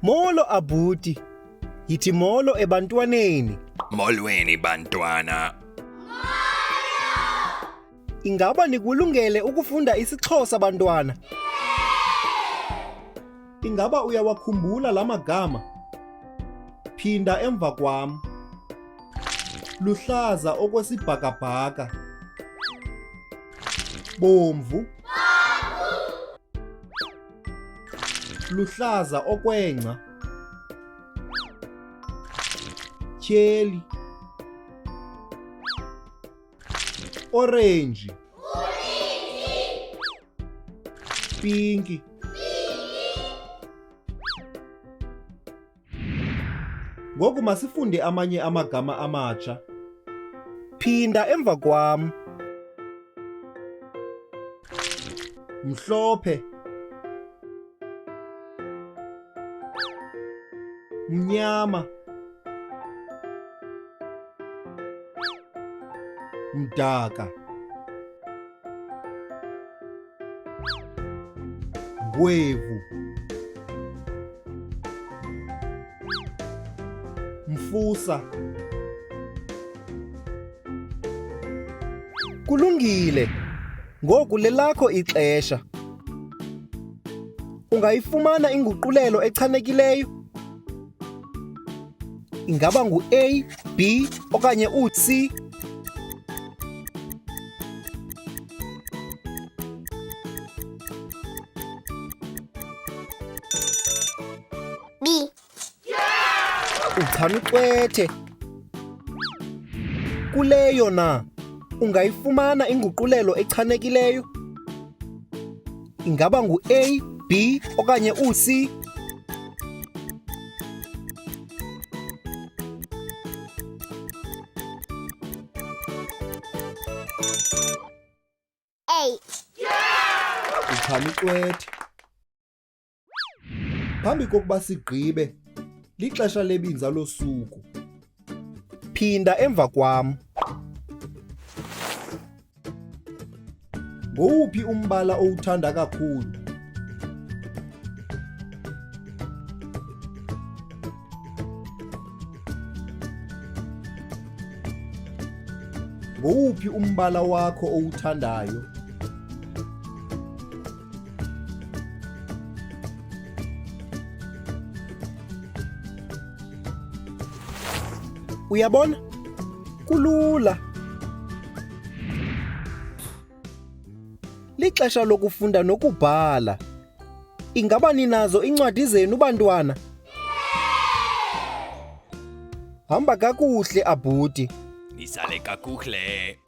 Molo abhuti. Yithi molo ebantwaneni. Molweni bantwana. Ingaba nikulungele ukufunda isiXhosa bantwana? Ingaba uyawakhumbula la magama? Phinda emva kwam. Luhlaza okwesibhakabhaka. Bomvu. Luhlaza okwengca. Tyheli. Orenji. Pinki. Ngoku masifunde amanye amagama amatsha. Phinda emva kwam. Mhlophe. Mnyama. Mdaka. Ngwevu. Mfusa. Kulungile. Ngoku lelakho ixesha. Ungayifumana inguqulelo echanekileyo? Ingaba ngu-A, B okanye u-C? B. Uchan'ucwethe. Kuleyo na ungayifumana inguqulelo echanekileyo? Ingaba ngu-A, B okanye u-C? A. Uchan'ucwethe. Phambi kokuba sigqibe, lixesha lebinza losuku. Phinda emva kwam. Ngowuphi umbala owuthanda kakhulu? Ngowuphi umbala wakho owuthandayo? Uyabona? Kulula. Lixesha lokufunda nokubhala. Ingaba ninazo iincwadi zenu bantwana? Hamba kakuhle abhuti. Nisale kakuhle.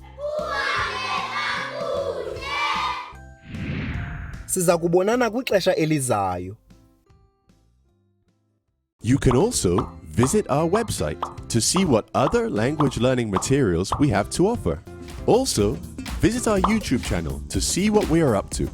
Siza kubonana kwixesha elizayo. You can also visit our website to see what other language learning materials we have to offer. Also, visit our YouTube channel to see what we are up to.